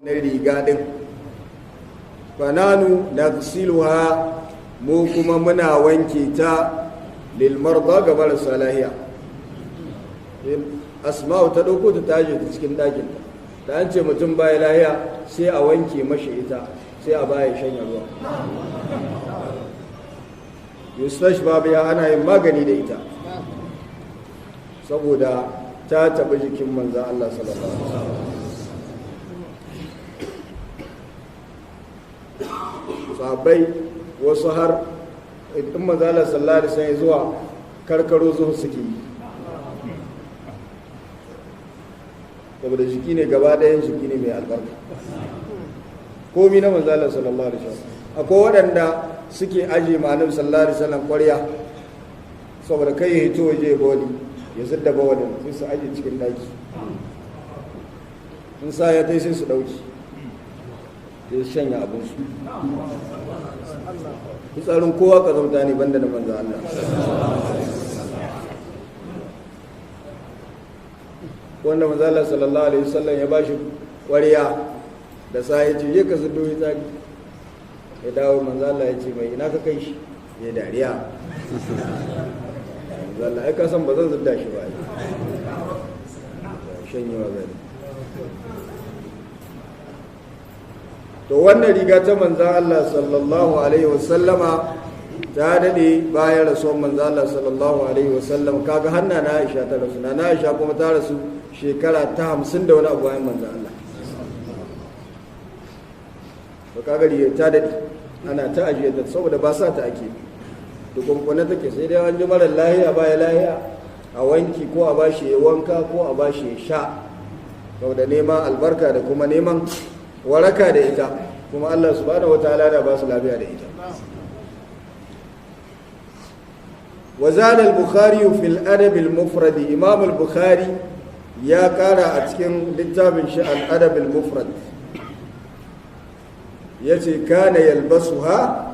Na riga din fananu nagsiluha, mu kuma muna wanke ta, lil marda, ga marasa lahiya. Asma'u ta ɗauko ta taje ta cikin ɗakin ta, an ce mutum baya lahiya, sai a wanke mashi ita, sai a baya shanya ruwa. Yustashfa biha, ana yin magani da ita saboda ta taɓa jikin manzan Allah sallallahu alaihi wasallam. Sahabbai wasu har in manzan Allah sallallahu alaihi wasallam zuwa karkaro zuwa suke yi, saboda jiki ne gaba ɗayan jiki ne mai albarka, komi na manzan Allah sallallahu alaihi wasallam. Akwai waɗanda suke aje ma annabi sallallahu alaihi wasallam ƙwarya saboda kai ya hito waje bawali ya zidda bawalin, sai su aje cikin daki, in sa ya tai sai su dauki, sai su shanya abinsu. Fitsarin kowa ka zauta ne banda na manzo Allah. Wanda manzo Allah sallallahu alaihi wasallam ya bashi ƙwarya da sa ya ce je ka ziddo fitsari, ya dawo, manzo Allah ya ce mai ina ka kai shi? Ya dariya. Manzo Allah, ai ka san ba zan zubda shi ba, shanyewa zai. To wannan riga ta manzo Allah sallallahu alaihi wasallama ta dade bayan rasuwar manzo Allah sallallahu alaihi wasallam. Kaga hanna na Aisha ta rasu, na Aisha kuma ta rasu shekara ta 50 da wani abu bayan manzo Allah. To kaga riga ta dade ana ta ajiye ta saboda ba sa ta ake dukunkune take, sai dai an ji marar lahiya baya lahiya a wanki ko a bashi ya wanka ko a bashi ya sha, saboda neman albarka da kuma neman waraka da ita, kuma Allah subhanahu wataala da ba su lafiya da ita. Wa zada al-Bukhari fi al-Adab al-Mufrad, Imam al-Bukhari ya kara a cikin littafin shi al-Adab al-Mufrad, yace kana yalbasuha,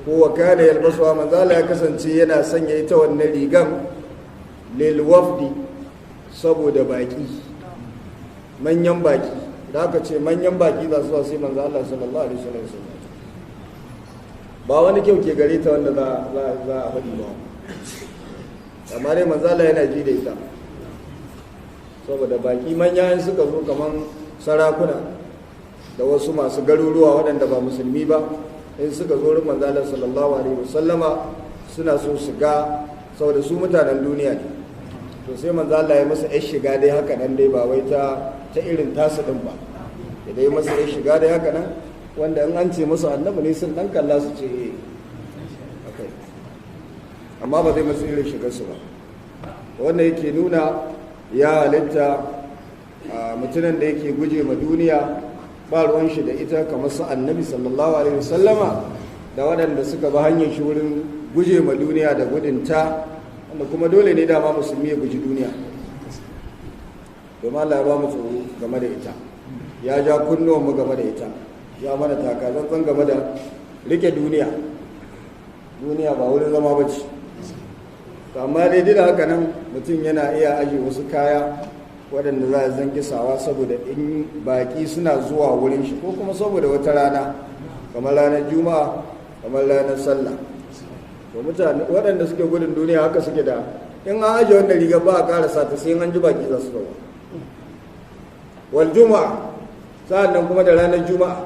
ko kana yalbasuha, manzo Allah ya kasance yana sanya ita wannan rigan lil wafdi, saboda baki, manyan baki. Da aka ce manyan baki za su sai manzo Allah sallallahu alaihi wasallam. Ba wani kyau ke gare ta wanda za a faɗi ba, amma dai manzo Allah yana ji da ita saboda baki manya in suka zo, kaman sarakuna da wasu masu garuruwa waɗanda ba musulmi ba, in suka zo wurin manzo Allah sallallahu alaihi wasallama suna so su ga, saboda su mutanen duniya ne, to sai manzo Allah ya masa yar shiga dai haka nan dai, ba wai ta irin tasu din ba, da dai masa yar shiga dai haka nan wanda in an ce musu annabi ne sun dan kalla su ce eh akai, amma ba zai masa irin shigar su ba. Wannan yake nuna ya halitta mutumin da yake guje ma duniya, ba ruwan shi da ita, kamar su annabi sallallahu alaihi wasallama da waɗanda suka ba hanyar shi wurin guje ma duniya da gudunta, wanda kuma dole ne dama musulmi ya guji duniya, domin Allah ya ba mu tsoro game da ita, ya ja kunnuwan mu game da ita, ya mana taka tsantsan game da rike duniya. Duniya ba wurin zama ba ce. To amma dai duk da haka nan mutum yana iya aje wasu kaya waɗanda za a zangi sawa saboda in baƙi suna zuwa wurin shi, ko kuma saboda wata rana kamar ranar Juma'a, kamar ranar Sallah. To mutane waɗanda suke gudun duniya haka suke, da in an aje wannan riga ba a ƙarasa ta sai an ji baƙi za su zo. Wal Juma'a, sa'an kuma da ranar Juma'a,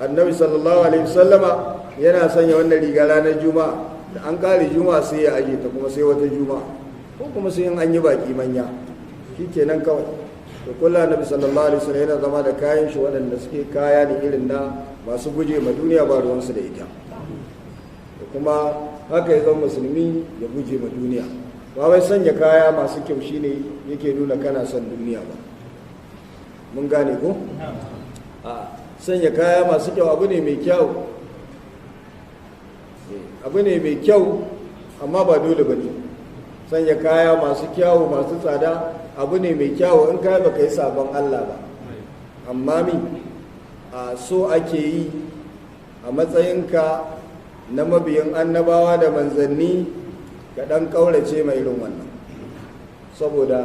annabi sallallahu alaihi wasallama yana sanya wannan riga ranar Juma'a. Da an kare Juma'a sai ya aje ta, kuma sai wata Juma'a, ko kuma sai in an yi baki manya, shikenan kawai. To kullu annabi sallallahu alaihi wasallam yana zama da kayan shi waɗanda suke kaya ne irin na masu guje ma duniya, ba ruwansu da ita. Da kuma haka ya zama musulmi ya guje ma duniya, ba wai sanya kaya masu kyau shine yake nuna kana son duniya ba. Mun gane ko? A sanya kaya masu kyau abu ne mai kyau, abu ne mai kyau, amma ba dole ba ne. Sanya kaya masu kyau masu tsada abu ne mai kyau in kaya baka yi sabon Allah ba, amma mi a so ake yi a matsayinka na mabiyin annabawa da manzanni ka dan kaurace mai irin wannan, saboda